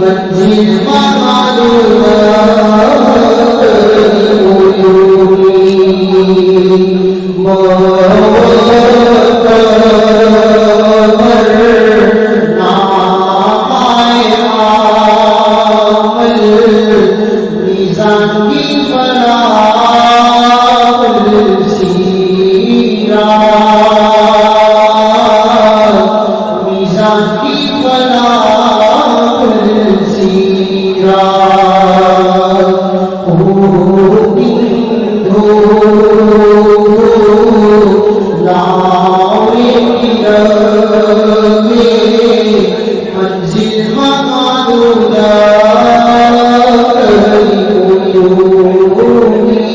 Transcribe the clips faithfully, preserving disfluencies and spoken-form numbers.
ꯃꯟꯖꯤꯜ ꯃꯉꯥꯗꯨꯗ ꯀꯔꯤ ꯑꯣꯏꯔꯨꯅꯤ? ꯃꯋꯥ ꯀꯃꯔ ꯅꯥꯃꯥꯏ ꯑꯃꯜ ꯃꯤꯖꯥꯟꯒꯤ ꯐꯂꯥ ꯄꯨꯜꯁꯤꯔꯥ? ꯃꯤꯖꯥꯟꯒꯤ ꯐꯂꯥ ꯄꯨꯜꯁꯤꯔꯥ? ꯄꯨꯛꯅꯤꯡꯗꯨ ꯂꯥꯎꯔꯦ ꯀꯤꯔꯝꯃꯦ꯫ ꯃꯟꯖꯤꯜ ꯃꯉꯥꯗꯨꯗ ꯀꯔꯤ ꯑꯣꯏꯔꯨꯅꯤ?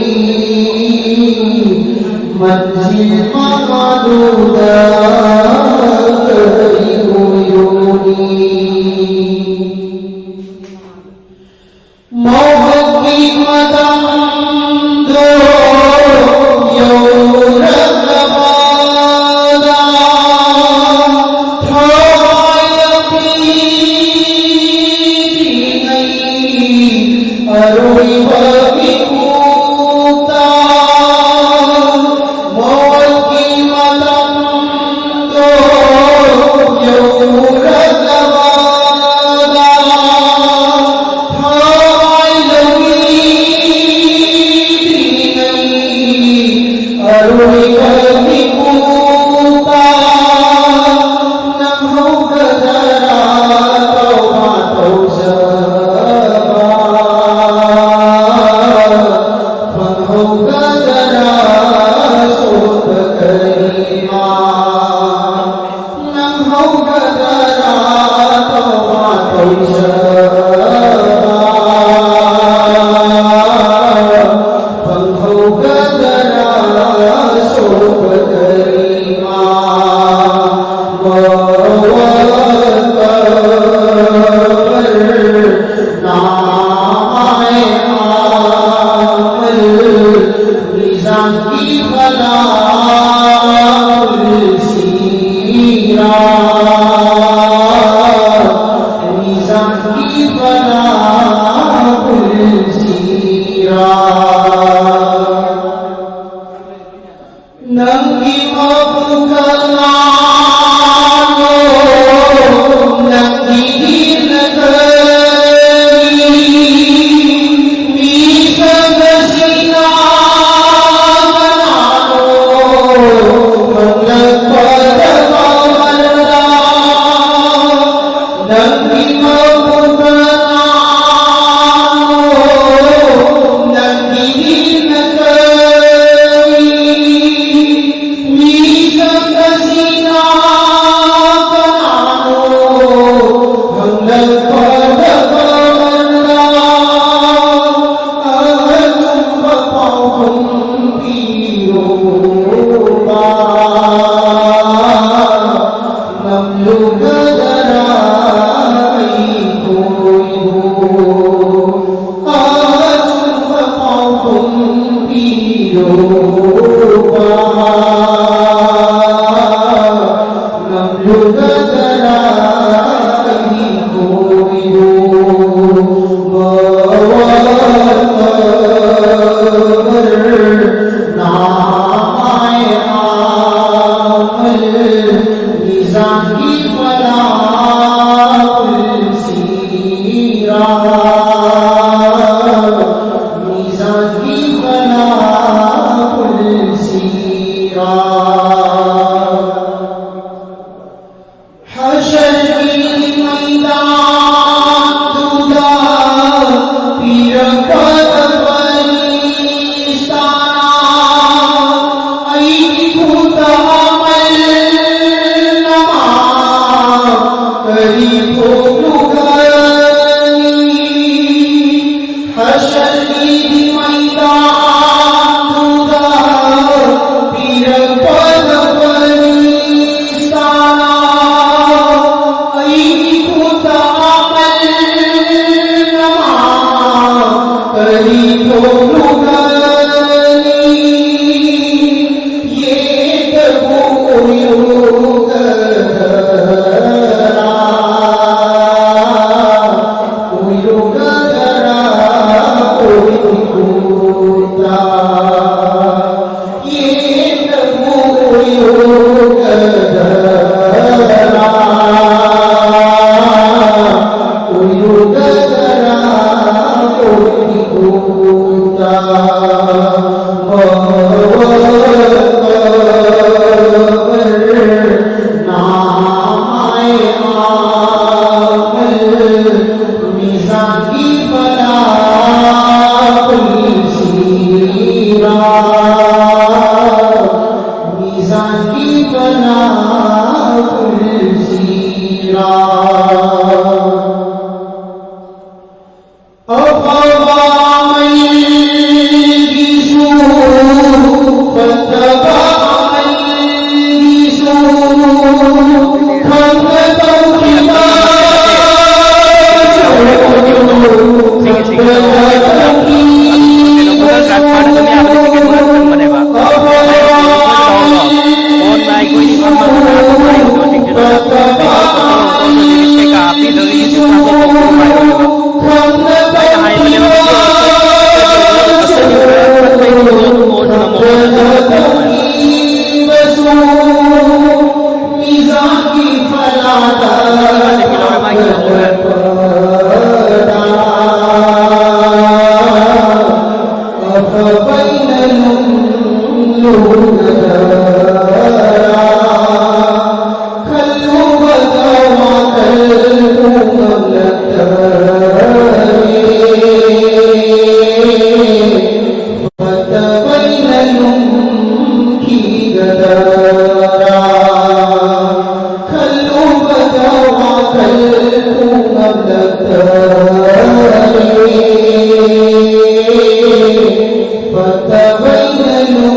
ꯃꯟꯖꯤꯜ ꯃꯉꯥꯗꯨꯗ ꯀꯔꯤ ꯑꯣꯏꯔꯨꯅꯤ? ꯃꯧꯍꯛꯀꯤ ꯃꯇꯝꯗꯣ ꯌꯧꯔꯛꯂꯕꯗ ꯊꯋꯥꯏ ꯂꯝꯕꯤꯗ꯭ꯔꯤꯉꯩ ꯑꯔꯣꯏꯕ ꯃꯤꯀꯨꯞꯇ ꯃꯧꯍꯛꯀꯤ ꯃꯇꯝꯗꯣ ꯌꯧꯔꯛꯂꯕꯗ ꯊꯋꯥꯏ ꯂꯧꯕꯤꯗ꯭ꯔꯤꯉꯩ ꯑꯔꯣꯏꯕ ꯃꯤꯀꯨꯞꯇ ꯅꯪꯍꯧꯒꯗ꯭ꯔꯥ ꯇꯧꯕ ꯇꯧꯖꯕ? ꯐꯪꯍꯧꯒꯗ꯭ꯔꯥ ꯁꯣꯠꯄ ꯀꯔꯤꯃ? ꯅꯪꯍꯧꯒꯗ꯭ꯔꯥ ꯇꯧꯕ ꯇꯧꯖꯕ? ꯐꯪꯍꯧꯒꯗ꯭ꯔꯥ ꯁꯣꯛꯄ ꯀꯔꯤꯃ? ꯃꯋꯥ ꯀꯃꯔ ꯅꯥꯃꯥꯏ ꯑꯃꯜ ꯃꯤꯖꯥꯟꯒꯤ ꯐꯂꯥ ꯄꯨꯜꯁꯤꯔꯥ? ꯃꯤꯖꯥꯟ ꯅꯪꯒꯤ ꯐꯅ ꯄꯨꯟꯁꯤꯔꯥ꯫ ꯅꯪꯒꯤ ꯃꯄꯨ ꯀꯅꯥꯅꯣ? ꯅꯪꯒꯤ ꯏꯅ ꯀꯔꯤ? ꯃꯤꯁꯛ ꯑꯁꯤꯅ ꯀꯅꯥꯅꯣ? ꯈꯪꯂꯛꯄꯗ ꯃꯃꯜꯂ ꯅꯪꯒꯤ ꯃꯄꯨ ꯀꯅꯥꯅꯣ? ꯅꯪꯒꯤ ꯏꯅ ꯀꯔꯤ? ꯃꯤꯁꯛ ꯑꯁꯤꯅ ꯀꯅꯥꯅꯣ? ꯈꯪꯂꯛꯄꯗ ꯀꯃꯟꯅ ꯑꯆꯨꯝꯕ ꯄꯥꯎꯈꯨꯝ ꯄꯤꯌꯨꯕ꯫ ꯉꯝꯂꯨꯒꯗꯔꯥ ꯑꯩꯈꯣꯏꯕꯨ? ꯑꯆꯨꯝꯕ ꯄꯥꯎꯈꯨꯝ ꯄꯤꯌꯨꯕ꯫ ꯉꯝꯂꯨꯒꯗꯔꯥ ꯑꯩꯈꯣꯏꯕꯨ? ꯃꯋꯥ ꯅꯥꯃꯥꯏ ꯑꯃꯜ ꯃꯤꯖꯥꯟꯒꯤ ꯐꯂꯥ ꯄꯨꯟꯁꯤꯔꯥ꯫ ꯃꯤꯖꯥꯟꯒꯤ ꯐꯂꯥ ꯄꯨꯟꯁꯤꯔꯥ꯫ ꯍꯁꯔꯒꯤ ꯃꯩꯗꯥꯟꯗꯨꯗ ꯄꯤꯔꯛꯄꯗ ꯐꯔꯤꯁꯇꯥꯅ ꯑꯩꯒꯤ ꯈꯨꯠꯇ ꯑꯃꯜ ꯅꯃꯥ ꯀꯔꯤ ꯊꯣꯛꯂꯨꯒꯅꯤ? فتبينوا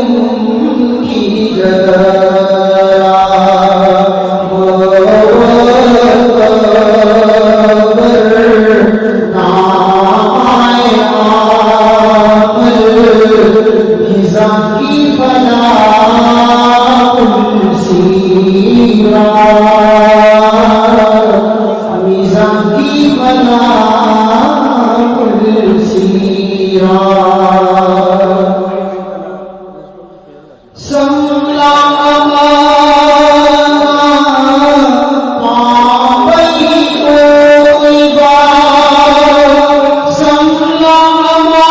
ꯃꯤꯖꯥꯟꯒꯤ ꯃꯅꯥ ꯄꯨꯟꯁꯤꯔꯥ꯫ ꯁꯝꯂꯥꯡ ꯑꯃ ꯄꯥꯝꯕꯒꯤ ꯑꯣꯏꯕ, ꯁꯝꯂꯥꯡ ꯑꯃ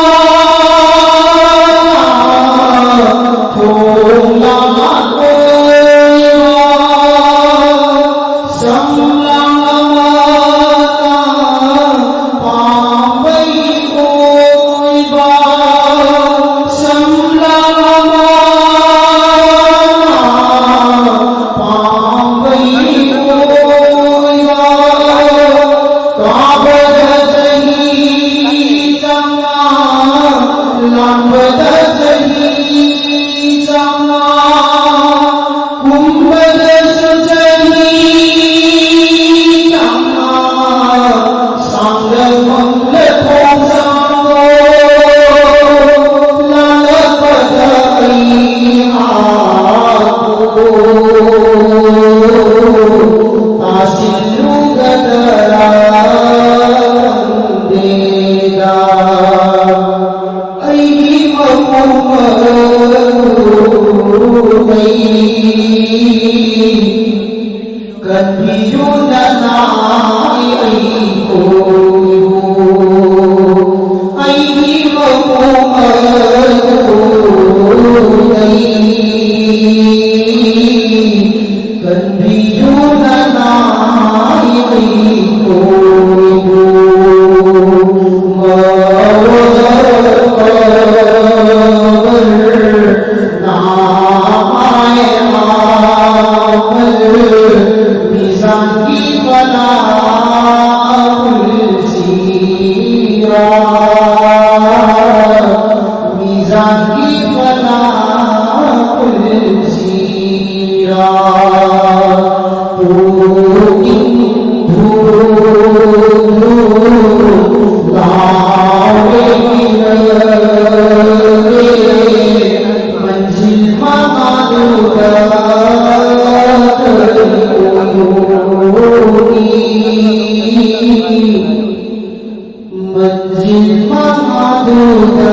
ꯊꯣꯡꯂꯥꯡ ꯑꯣꯏꯕ, ꯁꯝꯂꯥꯡ ꯑꯃ ꯄꯥꯝꯕꯒꯤ ꯑꯣꯏꯕ, ꯁꯝꯂꯥꯡ ꯑꯃ ꯄꯥꯝꯕꯒꯤ ꯑꯣꯏꯕ, ꯀꯥꯕꯗ ꯆꯍꯤ ꯆꯥꯝꯃꯉꯥ, ꯂꯥꯟꯕꯗ ꯆꯍꯤ ꯆꯥꯝꯃꯉꯥ, ꯀꯨꯝꯕꯗꯁꯨ ꯆꯍꯤ ꯆꯥꯝꯃꯉꯥ, ꯁꯥꯡꯂꯕ ꯈꯣꯡꯖꯥꯎꯗꯣ ꯂꯥꯜꯂꯛꯄꯗ ꯑꯩꯍꯥꯛꯄꯨ ꯇꯥꯁꯤꯜꯂꯨꯒꯗ꯭ꯔꯥ ꯈꯪꯗꯦꯗ꯫ ꯑꯩꯒꯤ ꯃꯄꯨ ꯃꯔꯨ ꯑꯩ ꯀꯟꯕꯤꯌꯨ ꯅꯅꯥꯏ ꯑꯩꯈꯣꯏꯕꯨ꯫ ꯑꯩꯒꯤ ꯃꯄꯨ ꯃꯔꯨ ꯑꯩ ꯀꯟꯕꯤꯌꯨ ꯅꯅꯥꯏ ꯑꯩꯈꯣꯏꯕꯨ꯫ ꯃꯤꯖꯥꯟꯒꯤ ꯃꯅꯥ ꯃꯤꯖꯥꯟꯒꯤ ꯐꯅꯥ ꯄꯨꯟꯁꯤꯔꯥ꯫ ꯄꯨꯛꯅꯤꯡ ꯍꯨ ꯍꯨ ꯂꯥꯎꯔꯦ ꯃꯟꯖꯤꯜ ꯃꯉꯥꯗꯨꯗ ꯀꯔꯤ ꯑꯣꯏꯔꯨꯅꯤ? ꯃꯟꯖꯤꯜ ꯃꯉꯥꯗꯨꯗ